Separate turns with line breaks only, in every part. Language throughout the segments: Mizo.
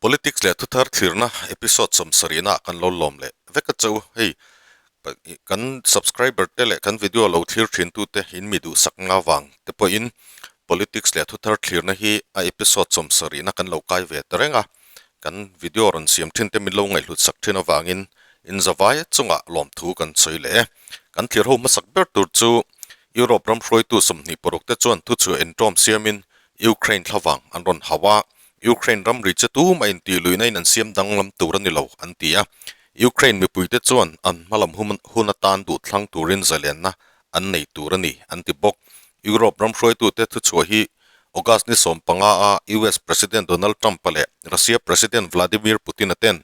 Politics leh thuthar thlirna episode sawmsarihna ah kan lo lawm leh vek a che u. Hei kan subscriber te leh kan video lo thlir thin tute in mi duhsak nga vang te pawhin Politics leh thuthar thlirna hi a episode sawmsarihna kan lo kai ve ta reng a. Kan video rawn siam thin te min lo ngaihhlut sak thin avangin in zavai chungah lawmthu kan sawi leh e. Kan thlir ho hmasak ber tur chu Europe ram hruaitu 26 te chuan thuchhuah intawm siamin Ukraine thlavang an rawn hauh a, Ukraine ramri che tumah intihluihna in an siam danglam tur a ni lo, an ti a. Ukraine mipuite chuan an hmalam hun atan duhthlang turin zalenna an nei tur a ni, an ti bawk. Europe ram hruaitute thuchhuah hi August ni 15 a US President Donald Trump-a leh Russia President Vladimir Putin-a ten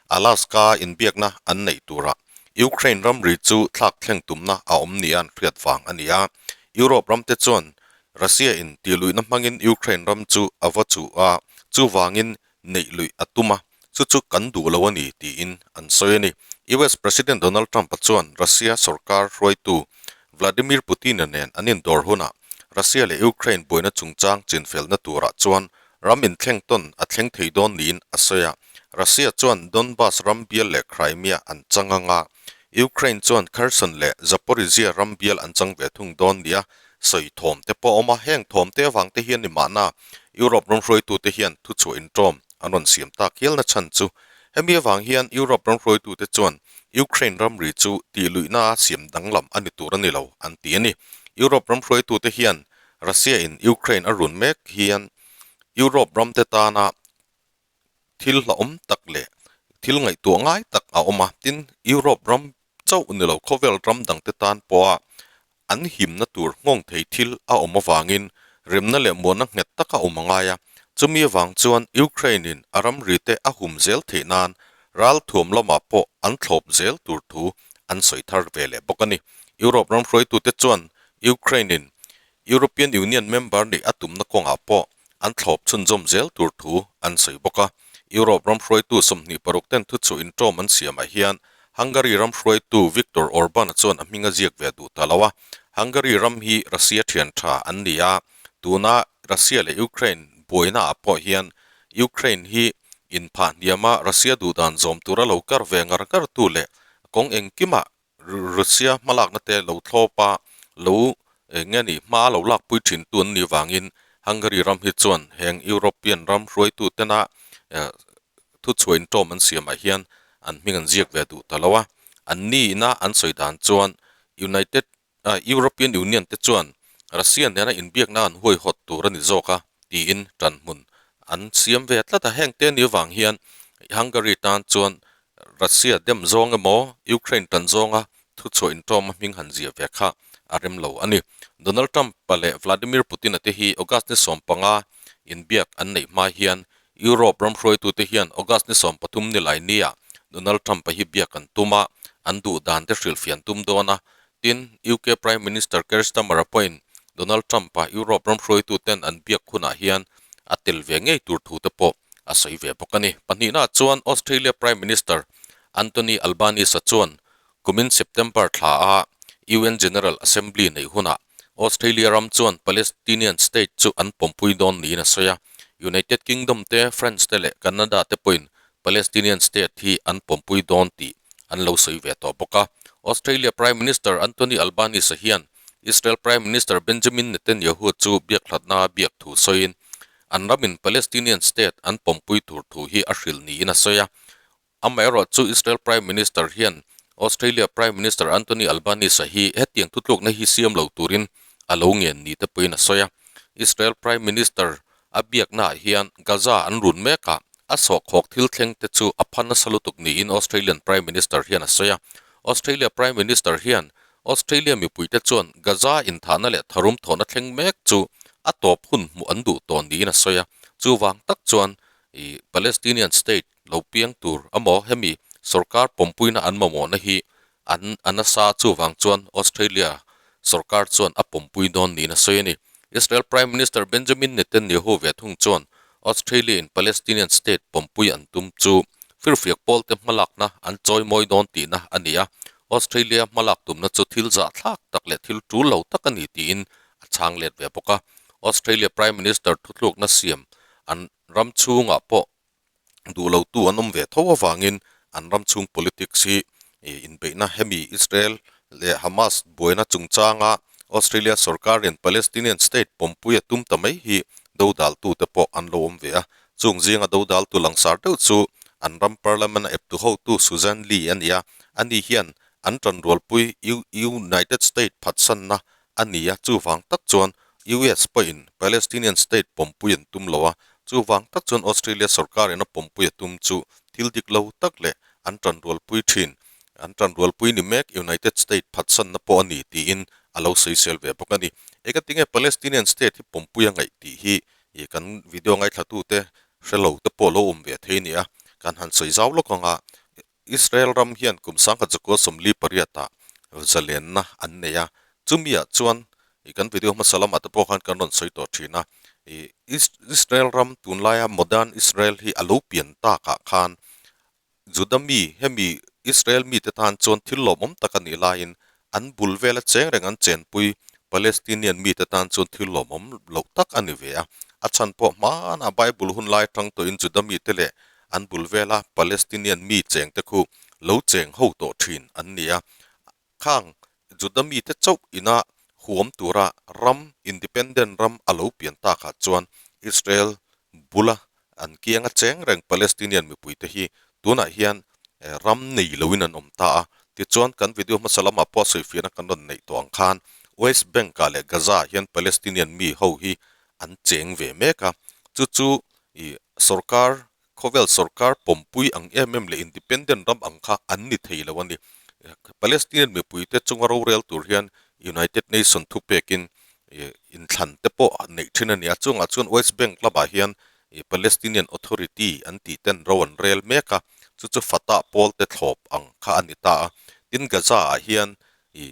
Alaska-a inbiakna an neih turah Ukraine ramri chu thlak thleng tumna a awm nia an hriat vang a ni a. Europe ramte chuan Russia in tihluihna hmangin Ukraine ram chu a va chuh a, chuvangin neih luih a tum a, chu chu kan duh lo a ni tiin an sawi a ni. US President Donald Trump-a chuan Russia sorkar hruaitu Vladimir Putin-a nen an indawr hunah Russia leh Ukraine buaina chungchang chinfelna turah chuan ram inthleng tawn a thleng thei dawn niin a sawi a. Russia chuan Donbas ram bial leh Crimea an chang anga Ukraine chuan Kherson leh Zaporizhzhia ram bial an chang ve thung dawn nia sawi thawm te pawh a awm a, heng thawm te avang te hian ni mahna Europe ram hruaitute hian thuchhuah intawm an rawn siam tak hialna chhan chu hemi avang hian Europe ram hruaitute chuan Ukraine ramri chu tihluihna a siam danglam a ni tur a ni lo an ti a ni. Europe ram hruaitute hian Russia in Ukraine a run mek hian Europe ram te tana thil hlauhawm tak leh thil ngaihtuah ngai tak a awm a, tin Europe ram chauh ni lo khawvel ram dangte tan pawha an himna tur nghawng thei thil a awm avangin remna leh muanna nghet taka awm a ngai a, chumi avang chuan Ukraine in a ramri te a hum zel theih nan ralthuam lamah pawh an thlawp zel tur thu an sawi thar ve leh bawk a ni. Europe ram hruaitute chuan Ukraine in European Union member nih a tumna kawngah pawh an thlawp chhunzawm zel tur thu an sawi bawk a. Europe ram hruaitu 26 ten thuchhuah intawm an siamah hian Hungary ram hruaitu Viktor Orban-a chuan a hming a ziak ve duh ta lo a. Hungary ram hi Russia thian tha an ni a, tuna Russia leh Ukraine buainaah pawh hian Ukraine hi inphah hniama Russia duhdan zawm tura lo kar ve ngar ngar tu leh kawng engkimah Russia hmalakna te lo thlawp a, lo eng nge ni hma lo lakpui thin tu an nih vangin Hungary ram hi chuan heng European ram hruaitu tena thuchhuah intawm an siamah hian an hming an ziak ve duh ta lo a. An ni ina an sawi dan chuan United European Union te chuan Russia nena inbiakna an huaihawt tur a ni zawk a tiin tanhmun an siam ve tlat a. Heng te ni avang hian Hungary tan chuan Russia dem zawng emaw Ukraine tan zawnga thuchhuah intawm a hming han ziah ve kha a rem lo a ni. Donald Trump-a leh Vladimir Putin-a te hi August ni 15 inbiak an neih hma hian Europe ram hruaitute hian August ni 13 nilai nia Donald Trump-a hi biak an tum a, an duh dan te hrilhfian tum dawn a. Tin, UK Prime Minister Keir Starmer-a pawhin Donald Trump-a Europe ram hruaituten an biak hunah hian a tel ve ngei tur thu te pawh a sawi ve bawk a ni. Pahnihnaah chuan Australia Prime Minister Anthony Albanese-a chuan kumin September thla a UN General Assembly neih hunah Australia ram chuan Palestinian state chu an pawmpui dawn niin a sawi a. United Kingdom te, France te leh Canada te pawhin Palestinian state hi an pawmpui dawn tih an lo sawi ve tawh bawk a. Australia Prime Minister Anthony Albanese-a hian Israel Prime Minister Benjamin Netanyahu chu biakhlatna a biak thu sawiin An ramin Palestinian state an pawmpui tur thu hi a hrilh niin a sawi a. Amaherawh chu Israel Prime Minister hian Australia Prime Minister Anthony Albanese-a hi hetiang thutlukna hi siam lo turin a lo ngen ni te pawhin a sawi a. Israel Prime Minister a biaknaah hian Gaza an run mek a, a sawhkhawk thil thleng te chu a pha nasa lutuk niin Australian Prime Minister hian a sawi a. Australia Prime Minister hian Australia mipuite chuan Gaza inthahna leh tharum thawhna thleng mek chu a tawp hun hmuh an duh tawh niin a sawi a. Chuvang tak chuan i Palestinian state lo piang tur emaw hemi sorkar pawmpuina an mamawhna hi an a nasa chuvang chuan Australia sorkar chuan a pawmpui dawn niin a sawi a ni. Israel Prime Minister Benjamin Netanyahu ve thung chuan Australia in Palestinian state pawmpui an tum chu firfiak pawlte hmalakna an chawimawi dawn tihna a ni a, Australia hmalak tumna chu thil zahthlak tak leh thil tul lo tak a ni tiin a chhang let ve bawk a. Australia Prime Minister thutlukna siam an ram chhungah pawh Duh lotu an awm ve tho avangin an ram chhung politics hi inbeihna hemi Israel leh Hamas buaina chungchanga Australia sorkarin Palestinian state pawmpui a tum ta mai hi dodaltute pawh an lo awm ve a. Chung zinga dodaltu langsar deuh chu an ram parliament a eptu hotu Sussan Ley a ni a, ani hian an tanrualpui United State phatsanna a ni a, chuvang tak chuan US pawhin Palestinian state pawmpui an tum lo a, chuvang tak chuan Australia sorkarin a pawmpui a tum chu thil dik lo tak leh an tanrualpui thin, an tanrualpui ni mek United State phatsanna pawh a ni tiin a lo sawisel ve bawk a ni. Eka tinge Palestinian state hi pawmpui a ngaih tih hi ih kan video ngaithlatute hre lo te pawh lo awm ve thei a ni a, kan han sawi zau lawk ang a, Israel ram hian kum 1948 ah zalenna an nei a, chumiah chuan ih kan video hmasa lamah te pawh khan kan rawn sawi tawh thin a, ih Israel ram tunlaia modern Israel hi a lo pian takah khan Juda mi hemi Israel mite tan chuan thil lawmawm tak a nih laiin an bul vela cheng reng an chenpui Palestinian mite tan chuan thil lawmawm loh tak a ni ve a, a chhan pawh hmanah Bible hun lai atang tawhin Juda mite leh An bul vela Palestinian mi chengte khu lo cheng ho tawh thin an ni a. Khang Juda mite chauh ina huam tura ram, independent ram a lo pian takah chuan Israel bula an kianga cheng reng Palestinian mipuite hi tunah hian ram nei loin an awm ta a. Tichuan kan video hmasa lamah pawh sawifiahna kan rawn neih tawh ang khan West Bank-ah leh Gaza-ah hian Palestinian mi ho hi an cheng ve mek a. Chu chu I sorkar, khawvel sorkar pawmpui ang em em leh independent ram ang kha an ni thei lo a ni. Palestinian mipuite chunga rorel tur hian United Nation thupekin inthlan te pawh neih thin a ni a, chungah chuan West Bank lamah hian Palestinian Authority an tih ten ro an rel mek a, chu chu Fatah pawl te thlawp ang kha a ni ta a. Tin Gaza ah hian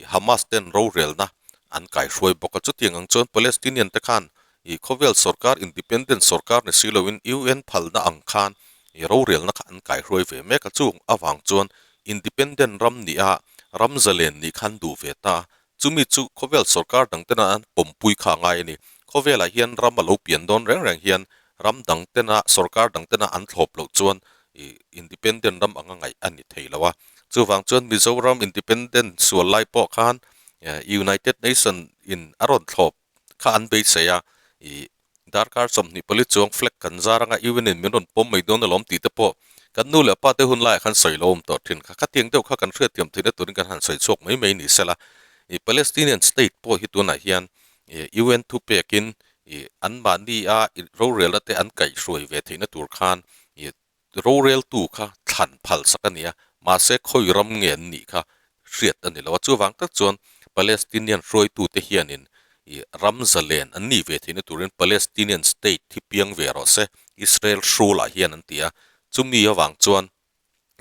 Hamas ten rorelna an kaihruai bawk a, chutiang ang chuan Palestinian te khan I khawvel sorkar independent sorkar ni si loin UN phalna ang khan i rorelna kha an kaihruai ve mek a, chung avang chuan independent ram nih a ram zalen nih khan duh ve ta a, chumi chu khawvel sorkar dang tena an pawmpui kha a ngai a ni. Khawvelah hian ram a lo pian dawn reng reng hian ram dang tena sorkar dang tena an thlawp loh chuan i independent ram anga ngaih a ni thei lo a, chuvang chuan Mizoram independent sual lai pawh khan United Nation in a rawn thlawp kha an beisei a, ih darkar 24 chuang flag kan zar anga UN in min rawn pawm mai dawn alawm tih te pawh kan nu leh pa te hun laiah khan sawi lo awm tawh thin kha. Khatiang deuh kha kan hriatthiam theihna turin kan han sawi chhuak mai mai ni sela. Ih Palestinian state pawh hi tunah hian ih UN thupekin ih anmahni a rorelna te an kaihhruai ve theihna tur khan ih Roreltu kha thlan phal sak a ni a, mahse khawi ram nge an nih kha hriat a ni lo a. Chuvang tak chuan Palestinian hruaitute hianin ih ram zalen an nih ve theihna turin Palestinian state hi piang ve rawh se, Israel hrulah hian an ti a. Chumi avang chuan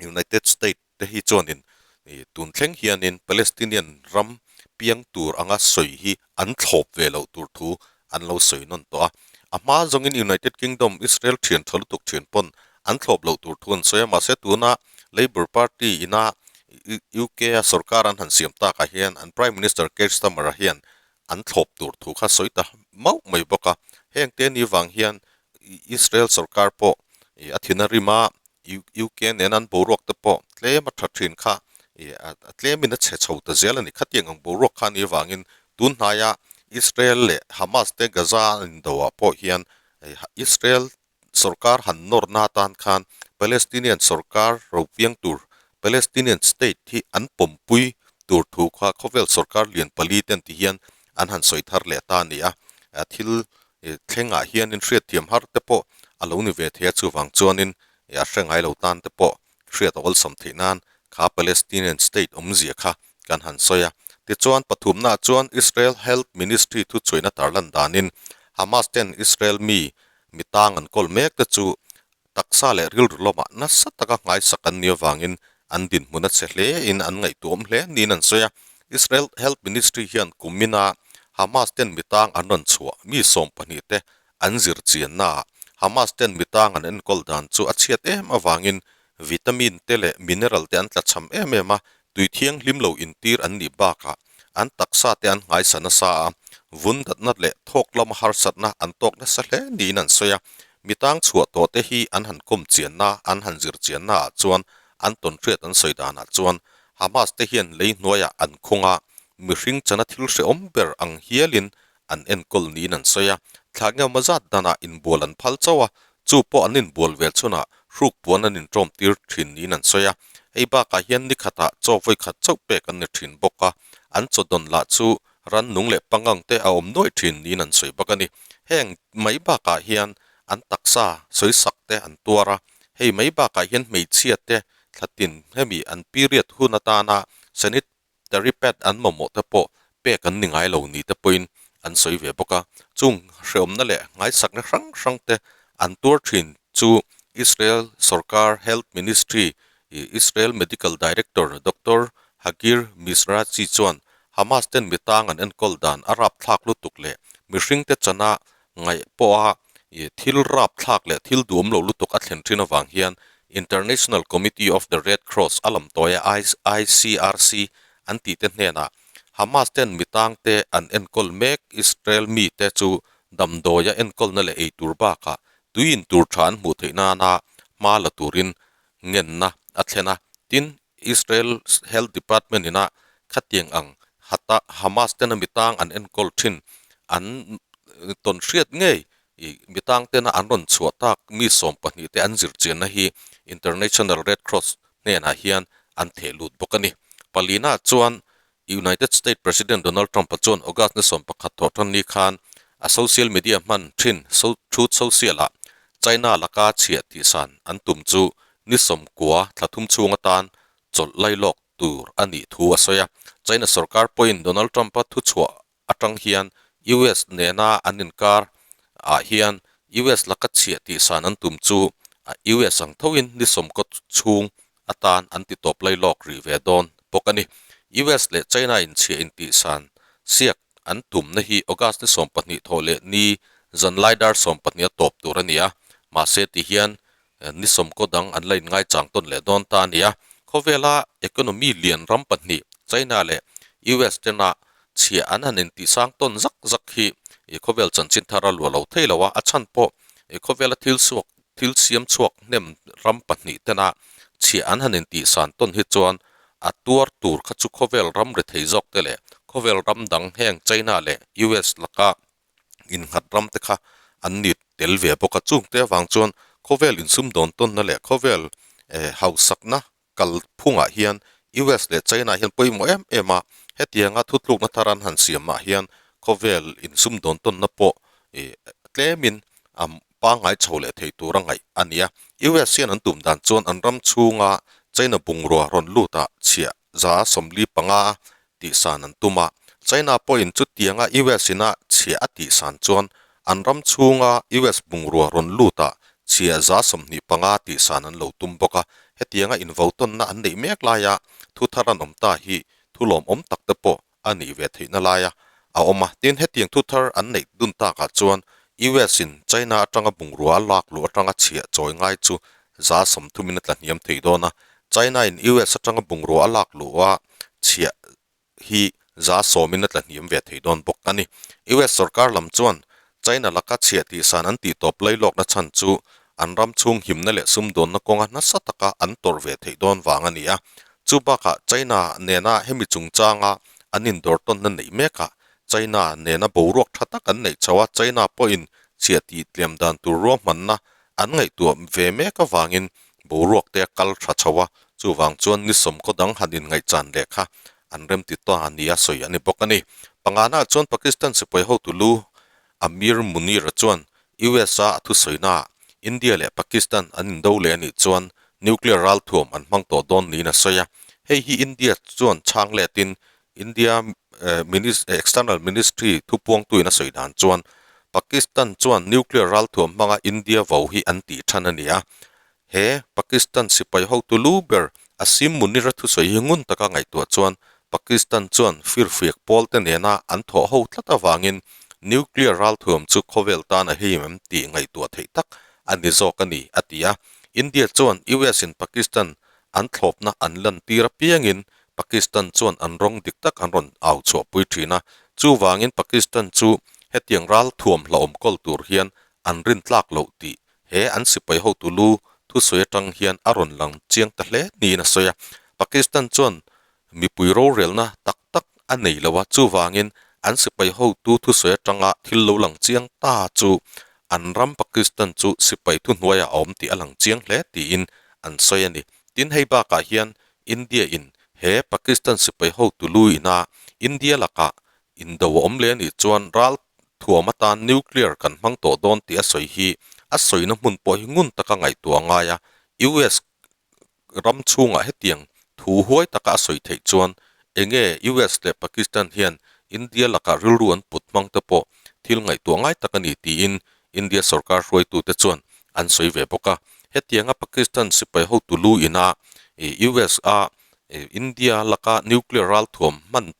United State te hi chuanin ih tun thleng hianin Palestinian ram piang tur anga sawi hi an thlawp ve loh tur thu an lo sawi nawn tawh a. A hma zawngin United Kingdom, Israel thian tha lutuk thian pawn an thlawp loh tur thu an sawi a, mahse tuna Labour Party ina UK a sorkar an han siam takah hian an Prime Minister Keir Starmer-a hian an thlawp tur thu kha sawi ta mauh mai bawk a. Heng te ni vang hian Israel sorkar pawh a thin a rim a, UK nen an boruak te pawh tlem a tha thin kha a tlemin a chhe chho ta zel a ni. Khatiang ang boruak kha ni avangin tun hnaia Israel leh Hamas te Gaza an indoah pawh hian Israel sorkar han nawrna atan khan Palestinian sorkar ropiang tur Palestinian state hi an pawmpui tur thu kha khawvel sorkar lian pali ten ti hian an han sawi thar leh ta a ni a. Thil thlengah hianin hriatthiam har te pawh a lo ni ve thei a, chuvang chuanin a hre ngai lo tan te pawh hriat a awlsam theih nan kha Palestinian state awmzia kha kan han sawi a. Tichuan pathumnaah chuan Israel Health Ministry thuchhuihna tarlan danin Hamas ten Israel mi mi tang an kawl mek te chu taksa leh rilru lamah nasa taka nghaisak an nih avangin an dinhmun a che hle in an ngaihtuahawm hle niin an sawi a. Israel Health Ministry hian kumina Hamas ten mi tang an rawn chhuah mi 12 te an zir chiannaah Hamas ten mi tang an enkawl dan chu a chhiat em avangin vitamin te leh mineral te an tlachham em em a, tui thianghlim lo intir an nih bakah an taksa te an nghaisa nasa a, vun datna leh thawk lama harsatna an tawk nasa hle niin an sawi a. Mi tang chhuah tawh te hi an han kawm chianna, an han zir chianna ah chuan an tawnhriat an sawi danah chuan Hamas te hian lei hnuaiah an khung a, mihring chana thil hrehawm ber ang hialin an enkawl niin an sawi a. Thla ngema zat danah inbual an phal chauh a, chu pawh an inbual vel chhunah hruk puan an inṭawm tir thin niin an sawi a. Hei bakah hian ni khatah chaw vawi khat chauh pek an ni thin bawk a, an chaw dawn lah chu rannung leh pangang te a awm nuaih thin niin an sawi bawk a ni. Heng mai bakah hian an taksa sawisak te an tuar a, hei mai bakah hian hmeichhia te thlatin hemi an period hun atana sanitary pad an mamawh te pawh pek an ni ngai lo ni te pawhin an sawi ve bawk a. Chung hrehawmna leh ngaisakna hrang hrang te an tuar thin chu Israel sorkar Health Ministry Israel Medical Director Doctor Hagir Mizrachi chuan Hamas ten mi tang an enkawl dan a rapthlak lutuk leh mihring te chana ngaih pawha thil rapthlak leh thil duam lo lutuk a thlen thin avang hian International Committee of the Red Cross a lamtawia ICRC an tih te hnenah Hamas ten mi tang te an enkawl mek Israel mi te chu damdawia enkawlna leh eitur bakah tui in tur tha an hmuh theih nana hma la turin ngenna a thlen a, tin, Israel Health Department ina khatiang ang hata Hamas tena mitang an enkawl thin an tawn hriat ngei i mitang tena an rawn chhuah tak mi 12 te an zir chianna hi International Red Cross hnenah hian an theh lut bawk a ni. Palina chuan United States President Donald Trump-a chuan August ni 11 thawh tan ni khan a social media hman thin Truth Social-ah China laka chhiah tihsan an tum chu ni 90 thla thum chhung atan chawlh lailawk tur a nih thu a sawi a. China sorkar pawhin Donald Trump-a thuchhuah atang hian US nena an inkar ah hian US laka chhiah tihsan an tum chu US ang thoin ni 90 chhung atan an ti tawp lailawk rih ve dawn bawk a ni. US leh China in chhiah intihsan siak an tumna hi August ni 20 thawh leh ni zan lai dar 20 a tawp tur a ni a, mahse ti hian ni 90 dang an la inngaichang tawn leh dawn ta a ni a. Khawvela economy lian ram pahnih China leh US tena chhiah an han intihsang tawn zak zak hi khawvel chanchin thar a luah lo thei lo a, a chhan pawh khawvela thil suak Thil siam chhuak hnem ram pahnih tena chhiah an han intihsan tawn hi chuan a tuar tur kha chu khawvel ram rethei zawk te leh khawvel ram dang heng China leh US laka innghat ram te kha an ni tel ve bawk a. Chungte avang chuan khawvel insumdawn tawnna leh khawvel hausakna kalphungah hian US leh China hian pawimawh em em a, hetianga thutlukna thar an han siamah hian khawvel insumdawn tawnna pawh tlemin a pangngai chho leh thei tur a ngaih a ni a. US hian an tum dan chuan an ram chhunga China bungrua rawn lutah chhiah 45 tihsan an tum a, China pawhin chutianga US ina chhiah a tihsan chuan an ram chhunga US bungrua rawn lutah chhiah 25 tihsan an lo tum bawk a, hetianga invotawnna an neih mek laia thu thar an awm ta hi thu lawmawm tak te pawh a nih ve theihna laia a awm a, tin hetiang thu thar an neih dun takah chuan US in China atanga bungrua a lak luh atanga chhiah chawi ngai chu 30% in a tla hniam thei dawn a, China in US atanga bungrua a lak luh a chhiah hi 10% in a tla hniam ve thei dawn bawk a ni. US sorkar lam chuan China laka chhiah tihsan an tih tawp lailawkna chhan chu an ram chhung himna leh sumdawnna kawnga nasa taka an tawrh ve theih dawn vang a ni a. Chu bakah China nena hemi chungchanga an indawrtawnna neih mekah China nena boruak tha tak an neih chho a, China pawhin chhiah tih tliam dan tur ruahmanna an ngaihtuah ve mek avangin boruak te a kal tha chho a, chuvang chuan ni 90 dang han inngaihchan leh kha an remti ta a nia sawi a ni bawk a ni. Pangana chuan Pakistan sipai hotu lu Amir Munir-a chuan US-a a thusawinaah India leh Pakistan an indo leh a nih chuan nuclear ralthuam an hmang tawh dawn niin a sawi a, hei hi India chuan chhang letin India External Ministry thupuangtuin a sawi dan chuan Pakistan chuan nuclear ralthuam hmanga India vo hi an tih than a ni a. He Pakistan sipai hotu lu ber Asim Munir-a thusawi hi ngun taka ngaihtuah chuan Pakistan chuan firfiak pawl te nena an thawh ho tlat avangin nuclear ralthuam chu khawvel tan a him em tih ngaihtuah theih tak a ni zawk a ni, a ti a. India chuan US in Pakistan an thlawpna an lantir apiangin Pakistan chuan an rawng dik tak an rawn au chhuahpui thin a, chuvangin Pakistan chu hetiang ral thuam hlauhawm kawl tur hian an rin tlak loh tih he an sipai hotu lu thusawi atang hian a rawn lang chiang ta hle niin a sawi a. Pakistan chuan mipui rorelna tak tak a nei lo a, chuvangin an sipai hotu thusawi atanga thil lo lang chiang ta chu an ram Pakistan chu sipai thuhnuaiah a awm tih a lang chiang hle tiin an sawi a ni. Tin, hei bakah hian India in he Pakistan sipai hotu lu ina India lakah Indo a awm leh anih chuan ral thuam atan nuclear kan hmang tawh dawn tih a sawi hi a sawina hmun pawh hi ngun taka ngaihtuah a ngai a, US ram chhungah hetiang thu huai taka a sawi theih chuan enge US leh Pakistan hian India lakah rilru an put hmang te pawh thil ngaihtuah ngai tak a ni tiin India sorkar hruaitute chuan an sawi ve bawk a. Hetianga Pakistan sipai hotu lu ina US a India laka nuclear ralthuam hman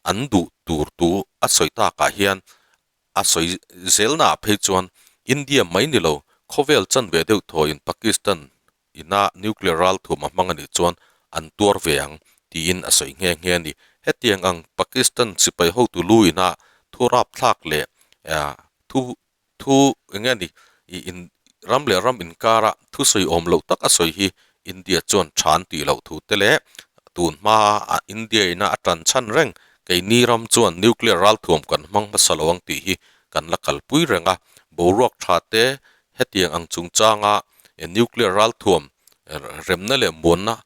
an duh tur tu a sawi takah hian a sawi zelnaah phei chuan India mai ni lo khawvel chanve deuh thawiin Pakistan ina nuclear ralthum a hmang a nih chuan an tuar ve ang tiin a sawi nghe nghe a ni. Hetiang ang Pakistan sipai hotu lu ina thu rapthlak leh thu Thu eng nge ni i in ram leh ram inkara thusawi awm loh tak a sawi hi India chuan tha an tih loh thu te leh tun hma a India ina a tan chhan reng keini ram chuan nuclear ralthuam kan hmang hmasa lo ang tih hi kan la kalpui reng a, boruak tha te hetiang ang chungchanga nuclear ralthuam remna leh muanna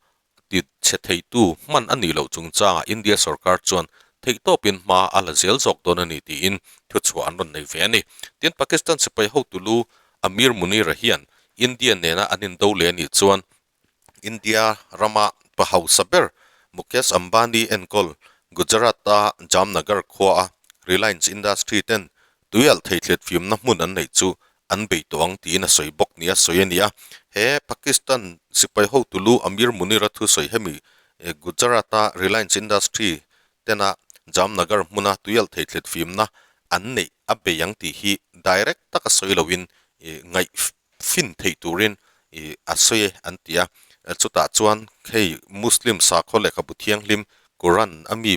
Ti chhe theitu hman a nih loh chungchangah India sorkar chuan theihtawpin hma a la zel zawk dawn a ni tiin thuchhuah an rawn nei ve a ni. Tin, Pakistan sipai hotu lu Amir Munir-a hian India nena an indo leh a nih chuan India rama pa hausa ber Mukesh Ambani enkawl Gujarat-a Jamnagar khuaa Reliance Industry ten tuialh theithlet fimna hmun an neih chu an bei tawh ang tiin a sawi bawk nia sawi a ni a. He Pakistan sipai hotu lu Amir Munir-a thusawi hemi Gujarat-a Reliance Industry tena Jamnagar hmuna tuialh theithlet fimna an neih a bei ang tih hi direct taka sawi loin ngaih fin theih turin a sawi an ti a. Chutah chuan hei Muslim sakhaw lehkhabu thianghlim Quran a mi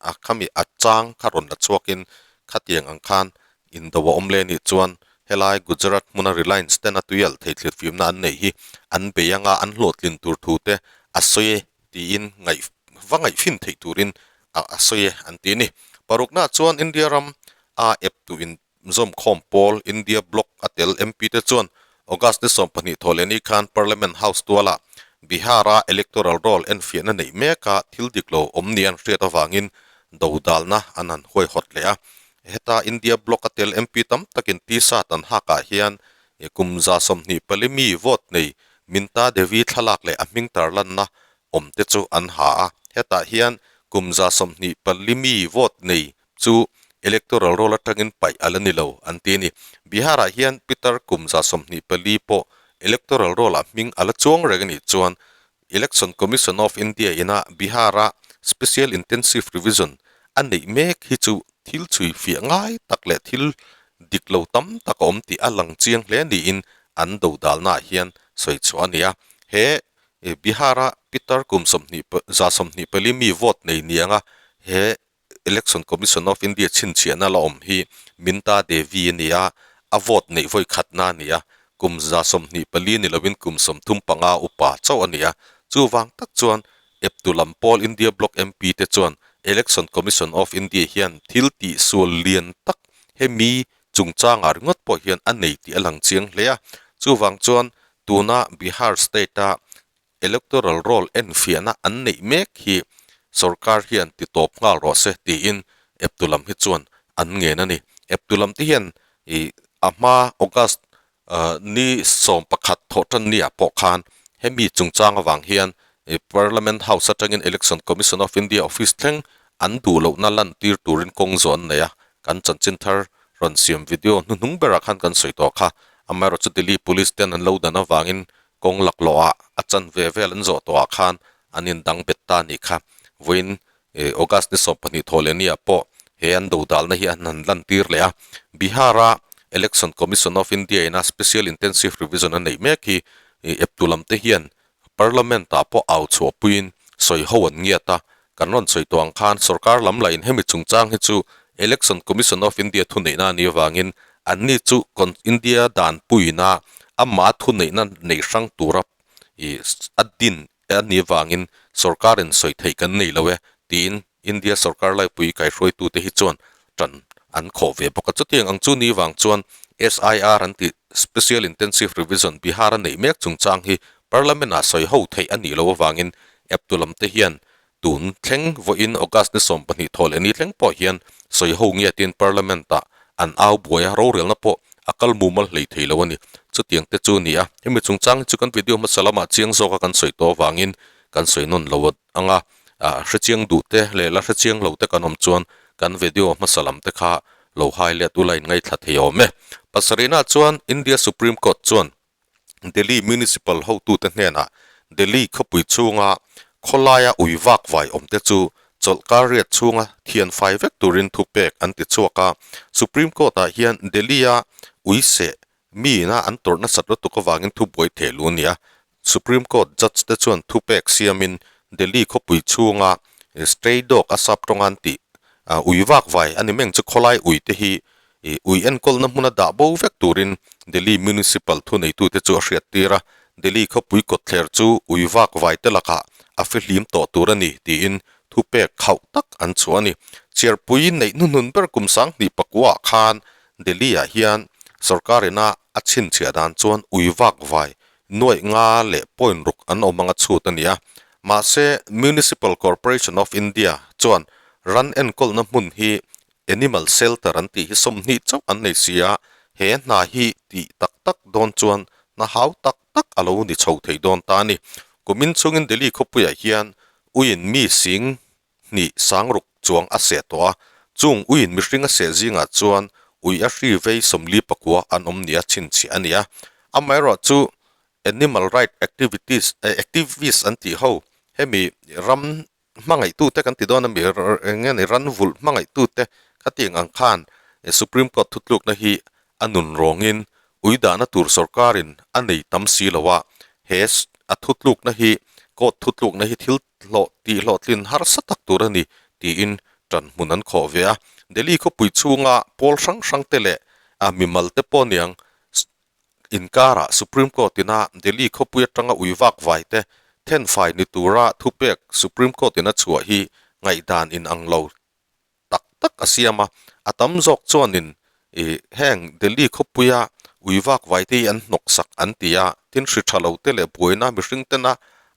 a khami a chang kha rawn la chhuakin khatiang ang khan indo a awm leh anih chuan helai Gujarat hmuna Reliance ten a tuialh thei thlir fimna an neih hi an bei anga an hlawhtlin tur thu te a sawi e tiin ngaih va ngaihfin theih turin a a sawi e an ti a ni. Parukna chuan India ram a ep tu in zawmkhawm pawl India Bloc a tel MP te chuan August ni 20 thawh leh ni khan Parliament House tualah Bihar-a electoral roll enfiahna neih meka thil dik lo awm ni an hriat avangin dodalna an han huaihawt leh a. Heta India Bloc a tel MP tam takin T-shirt an hakah hian kum 24 mi vote nei Minta Devi thlalak leh a hming tarlanna awm te chu an ha a. Hetah hian kum 24 mi vote nei chu electoral roll atangin paih a la ni lo an ti a ni. Bihar-ah hian Peter kum 24 pawh electoral roll-ah hming a la chuang reng a nih chuan Election Commission of India ina Bihar-a Special Intensive Revision a neih mek hi chu thil chhui fiah ngai tak leh thil dik lo tam tak a awm tih a lang chiang hle niin an dodalnaah hian sawi chhuah a ni a. He Bihar-a Peter kum 24 mi vote nei nianga he Election Commission of India chhinchhiahna la awm hi Minta Devi a ni a, a vote neih vawi khatna a ni a, kum 24 ni lovin kum 35 upa chauh a ni a. Chuvang tak chuan eptu lam pawl India Bloc MP te chuan Election Commission of India hian thil tihsual lian tak hemi chungchangah ringawt pawh hian a nei tih a lang chiang hle a. Chuvang chuan tuna Bihar state-a Electoral roll enfiahna an neih mek hi sorkar hian ti tawp nghal rawh se tiin eptu lam hi chuan an ngen a ni. Eptu lam te hian ih a hma August ni 11 thawh tan ni ah pawh khan hemi chungchang avang hian Parliament House atangin Election Commission of India office thleng an duh lohna lantir turin kawng zawh an nei a, kan chanchin thar rawn siam video hnuhnung berah khan kan sawi tawh kha. Amaherawhchu Delhi Police ten an lo dan avangin Kawng laklawh ah a chan ve vel an zawh tawh ah khan an in dang bet ta nih kha. Vawiin August ni 20 thawh leh ni ah pawh he an dodalna hi an han lan tir leh a. Bihar a Election Commission of India in a Special Intensive Revision a neih mek hi eptu lam te hian Parliament ah pawh au chhuah puiin sawi ho an ngiat a. Kan rawn sawi tawh ang khan sorkar lam lah in hemi chungchang hi chu Election Commission of India thuneihna a nih avangin Anni chu India danpuina ama thuneihna nei hrang tura ih a din a nih avangin sorkarin sawi theih kan nei lo e tiin India sorkar laipui kaihruaitute hi chuan tan an khawh ve bawk a. Chutiang ang chu ni vang chuan SIR an tih Special Intensive Revision Bihar a neih mek chungchang hi Parliament-ah sawi ho theih a nih loh avangin eptu lamte hian tun thleng vawiin August ni 20 thaw leh ni thleng pawh hian sawi ho nge tiin Parliament-ah an au buai a, rorelna pawh a kal mumal hlei thei lo a ni. Chutiang te chu a ni a, hemi chungchang hi chu kan video hmasa lamah chiang zawka kan sawi tawh avangin kan sawi nawn lo ang a, hrechiang duh te leh la hrechiang lo te kan awm chuan kan video hmasa lam te kha lo hai let ula in ngaithla thei awm e. Pasarihna chuan India Supreme Court chuan Delhi Municipal hotute hnenah Delhi khawpui chhunga khawlaia ui vak vai awmte chu chawlhkar riat chhunga thian fai vek turin thupek an ti chhuak a. Supreme Court-ah hian Delhi-a ui seh miina an tawrh nasat lutuk avangin thubuai theh lu a ni a. Supreme Court judge te chuan thupek siamin Delhi khawpui chhunga stray dog a sap tawnga an tih ui vak vai a ni meng chu khawlai ui te hi ui enkawlna hmuna dah bo vek turin Delhi Municipal thuneitute chu a hriat tir a, Delhi khawpui kawtthler chu ui vak vai te lakah a fihlim tawh tur a ni tiin thupek khauh tak an chhuah a ni. Chhiarpui neih hnuhnun ber kum 2009 ah khan Delhi-ah hian sorkar ina a chhinchhiah dan chuan ui vak vai nuaih nga leh point ruk an awm anga chhut a ni a. Mahse, Municipal Corporation of India chuan ran enkawlna hmun hi Animal shelter an tih hi 20 chauh an nei si a, he hna hi tih tak tak dawn chuan hna hau tak tak a lo ni chho thei dawn ta a ni. Kumin chungin Delhi khawpuiah hian uiin mi sing hnih sang ruk chuang a seh tawh a, chung uiin mihring a seh zingah chuan ui a hri vei 44 an awm nia chhinchhiah a ni a. Amaherawhchu Animal right activities activist an tih ho hemi ram hmangaihtute kan ti dawn a mi eng nge ni ran vulh hmangaihtute khatiang ang khan Supreme Court thutlukna hi a nun rawngin ui dahna tur sorkarin a nei tam si lo a, he a thutlukna hi court thutlukna hi thil hlawh tih hlawhtlin harsa tak tur a ni tiin tan hmun an khawh ve a. Delhi khawpui chhunga pawl hrang hrang te leh a mimal te pawh niang Inkarah Supreme Court ina Delhi khawpui atanga ui vak vai te thenfai ni tura thupek Supreme Court in a chhuah hi ngaihdan in ang lo tak tak a siam a, a tam zawk chuanin ih heng Delhi khawpuia ui vak vai te hi an hnawksak an ti a, tin hri tha lo te leh buaina mihring tena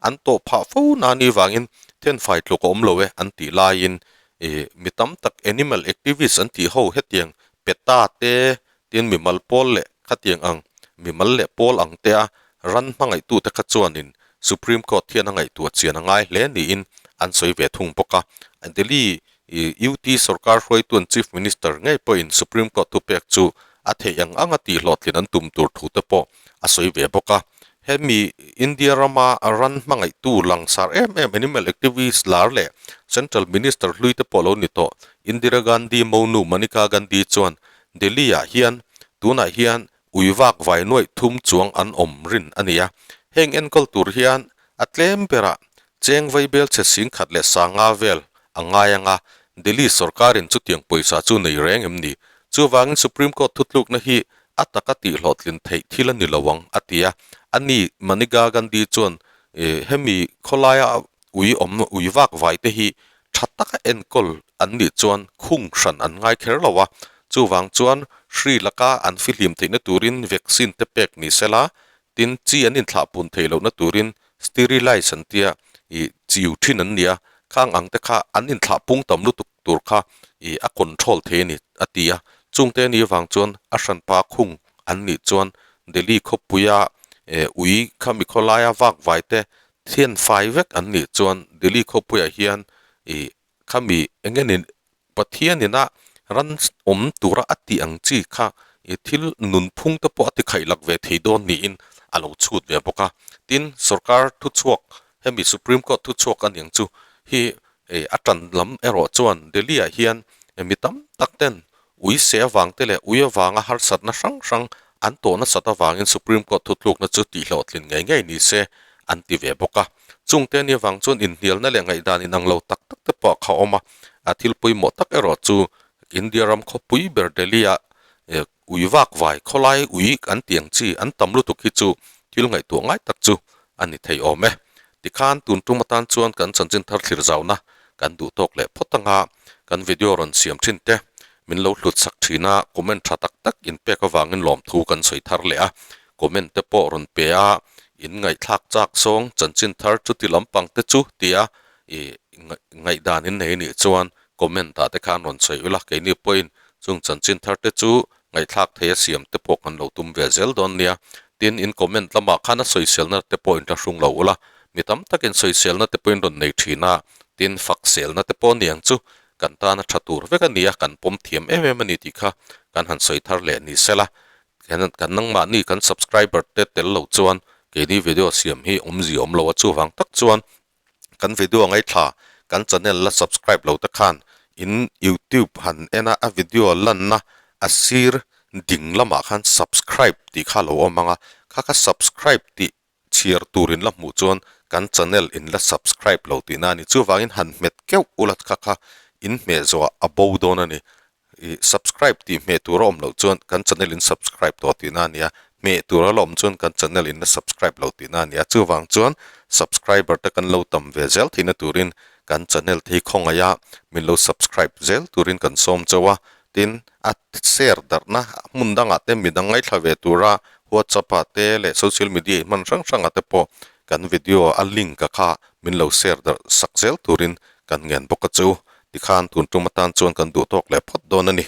an tawh phah fo na ni vangin thenfai tluk a awm lo e an tih laiin ih mi tam tak animal activist an tih ho hetiang peta te Tin, mimal pawl leh khatiang ang, mimal leh pawl ang te a ran hmangaihtute kha chuanin Supreme Court hian a ngaihtuah chian a ngai hle niin an sawi ve thung bawk a. Delhi UT sorkar hruaituan Chief Minister ngei pawhin Supreme Court thupek chu a theih ang anga tihhlawhtlin an tum tur thu te pawh a sawi ve bawk a. Hemi India rama ran hmangaihtu langsar em em animal activist lar leh Central Minister hlui te pawh lo ni tawh Indira Gandhi monu Maneka Gandhi chuan Delhi-ah hian tunah hian ui vak vai nuaih thum chuang an awm rin a ni a. Heng enkawl tur hian a tlem berah cheng vai bel chhe sing khat leh sanga vel a ngai ang a, Delhi sorkarin chutiang pawisa chu nei reng em ni? Chuvangin Supreme Court thutlukna hi a taka tihhlawhtlin theih thil a ni lo ang, a ti a. Ani Maneka Gandhi chuan hemi khawlaia ui awm ui vak vai te hi Tha taka enkawl an nih chuan khung hran an ngai kher lo a, chuvang chuan hri laka an fihlim theihna turin vaccine te pek ni sela, tin chi an inthlahpun theih lohna turin sterilize an tia ih chiu thin an ni a, khang ang te kha an inthlahpung tam lutuk tur kha ih a control thei a ni a ti a, chungte a nih avang chuan a hranpa khung an nih chuan Delhi khawpuia eh ui khami khawlaia vak vai te Thian fai vek an nih chuan Delhi khawpuiah hian ih khami eng nge ni Pathian ina ran awm tura a tih ang chi kha ih thil nunphung te pawh a ti khaih lak ve thei dawn niin a lo chhut ve bawk a. Tin, sorkar thuchhuak hemi Supreme Court thuchhuak a niang chu hi ih a tan lam erawh chuan Delhi-ah hian mi tam tak ten Ui se avang te leh ui avanga harsatna hrang hrang an tawh nasat avangin Supreme Court thutlukna chu tihhlawhtlin ngei ngei ni se an ti ve bawk a. Chungte ni avang chuan inhnialna leh ngaihdan inang lo tak tak te pawh kha awm a, a thil pawimawh tak erawh chu India ram khawpui ber Delhi-ah Ui vak vai khawlai ui an tih ang chi an tam lutuk hi chu thil ngaihtuah ngai tak chu a ni thei awm e. Tikhan tun tum atan chuan kan chanchin thar thlir zauna kan duh tawk leh phawt anga kan video rawn siam thin te min lo hlut sak thin a, comment tha tak tak in pek avangin lawmthu kan sawi thar leh a, comment te pawh rawn pe a, in ngaihthlak chak zawng chanchin thar chuti lampang te chu tia i ngaihdan in nei nih chuan comment ah te khan rawn sawi ula, keini pawhin chung chanchin thar te chu ngaihthlak thei a siam te pawh kan lo tum ve zel dawn nia. Tin, in comment lamah khan a sawiselna te pawh in tla hrung lo ula, mi tam takin sawiselna te pawhin rawn nei thin a, tin, fakselna te pawh niang chu kan tan a tha tur vek a ni a, kan pawm thiam em em a ni tih kha kan han sawi thar leh ni sela. Kan nangmahni kan subscriber te tel lo chuan keini video siam hi awmzia awm lo a, chuvang tak chuan Kan video ngaithla kan channel la subscribe lo te khan in youtube han en a a video lanna a sir ding lamah khan subscribe tih kha a lo awm ang a, kha kha subscribe tih chhiar tur in la hmuh chuan kan channel in la subscribe lo tihna a ni. Chuvangin han hmet keuh ula kha kha in hmeh zawhah a bo dawn a ni. Ih subscribe tih hmeh tur a awm loh chuan kan channel in subscribe tawh tihna a nia, hmeh tur a la awm chuan kan channel in la subscribe lo tihna a nia, chuvang chuan subscriber te kan lo tam ve zel theihna turin kan channel te hi khawngaih a min lo subscribe zel turin kan sawm chauh a, tin a share darhna hmun dangah te midang ngaithla ve tura whatsapp ah te leh social media in hman hrang hrangah te pawh kan video a link a kha min lo share darh sak zel turin kan ngen bawk a chu. Tikhan tun tum atan chuan kan duh tawk leh phawt dawn a ni.